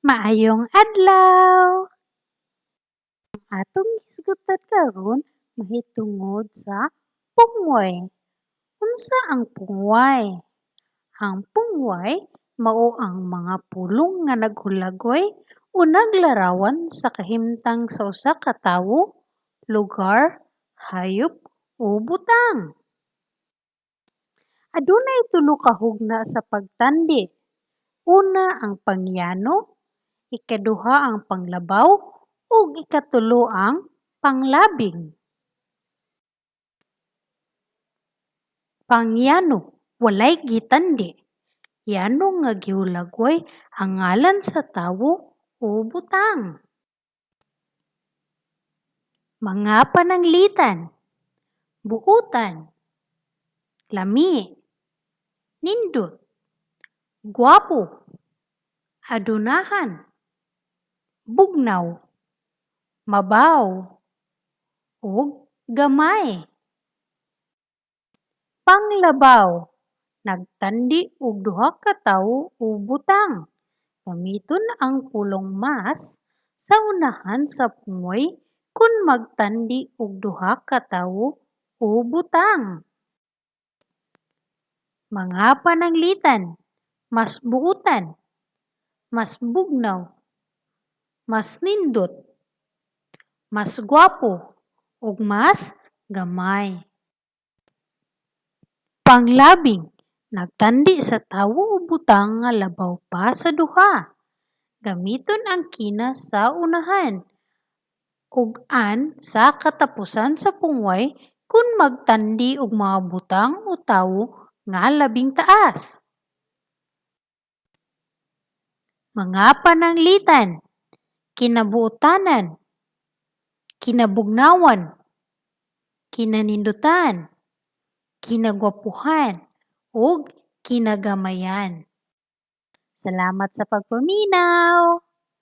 Maayong adlaw! Ang atong hisgutan karon mahitungod sa pungway. Unsa ang pungway? Ang pungway mao ang mga pulong nga naghulagoy o naglarawan sa kahimtang sa usa ka tawo, lugar, hayop o butang. Adunay tulo ka hugna sa pagtandi. Una, ang pangyano, ikaduha ang panglabaw, ug ikatulo ang panglabing. Pangyano, walay gitandi. Yano nga gihulagway ang ngalan sa tawo o butang. Mga pananglitan: buotan, lami, nindot, gwapo, adunahan, bugnaw, mabaw, ug gamay. Panglabaw, nagtandi og duha ka tawo o butang. Gamiton ang pulong "mas" sa unahan sa pungway kon magtandi og duha ka tawo o butang. Mga pananglitan: mas buotan, mas bugnaw, mas nindot, mas gwapo, ug mas gamay. Panglabing, nagtandi sa tawo o butang nga labaw pa sa duha. Gamiton ang "kina" sa unahan ug "an" sa katapusan sa pungway kon magtandi og mga butang o tawo nga labing taas. Mga pananglitan: kinabuotanan, kinabugnawan, kinanindutan, kinagwapuhan, ug kinagamayan. Salamat sa pagpaminaw!